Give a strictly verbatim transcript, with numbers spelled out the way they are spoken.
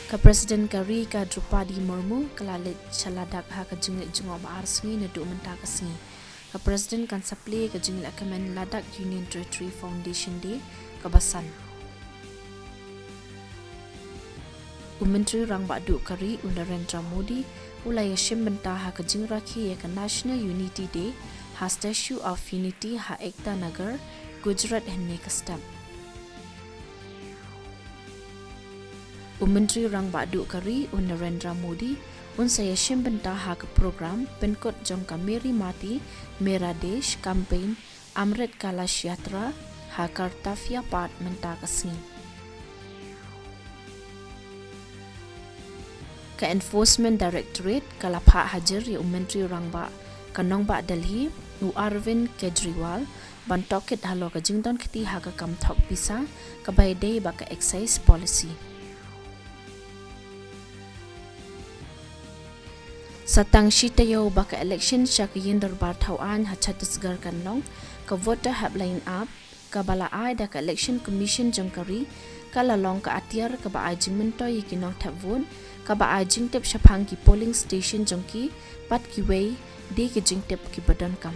Ka President ka ri ka Droupadi Murmu ka la leit sha Ladakh ha ka jingleit jngoh ba ar sngi naduh mynta ka sngi. Ka President kan sa plie ka jinglehkmen Ladakh Union Territory Foundation Day kaba san. U Myntri Rangbah Duh ka ri u Narendra Modi u la ïashim bynta ha ka jingrakhe ïa ka National Unity Day ha Statue of Unity ha Ekta Nagar, Gujarat hynne ka step. U Myntri Rangbah Duh ka ri u Narendra Modi un sa ïashim bynta ha ka program pynkut jong ka Meri Mati Mera Desh campaign Amrit Kalash Yatra ha Kartavya Path mynta ka sngi. Ka Enforcement Directorate ka la phah hajir ïa u Myntri Rangbah ka nongbah Delhi u Arvind Kejriwal ban tohkit halor ka jingdon kti ha ka kam thok pisa kaba ïadei bad ka Excise Policy. Sa tang shi taïew ba ka election sha ka Ïing Dorbar Thaw Aiñ ha Chhattisgarh kan long, ka Voter Helpline App kaba la ai da ka Election Commission jong ka ri ka la long ka atiar kaba ai jingmyntoi ïa ki nongthep vote, kaba ai jingtip shaphang ki polling station jong ki bad kiwei de ki jingtip kiba donkam.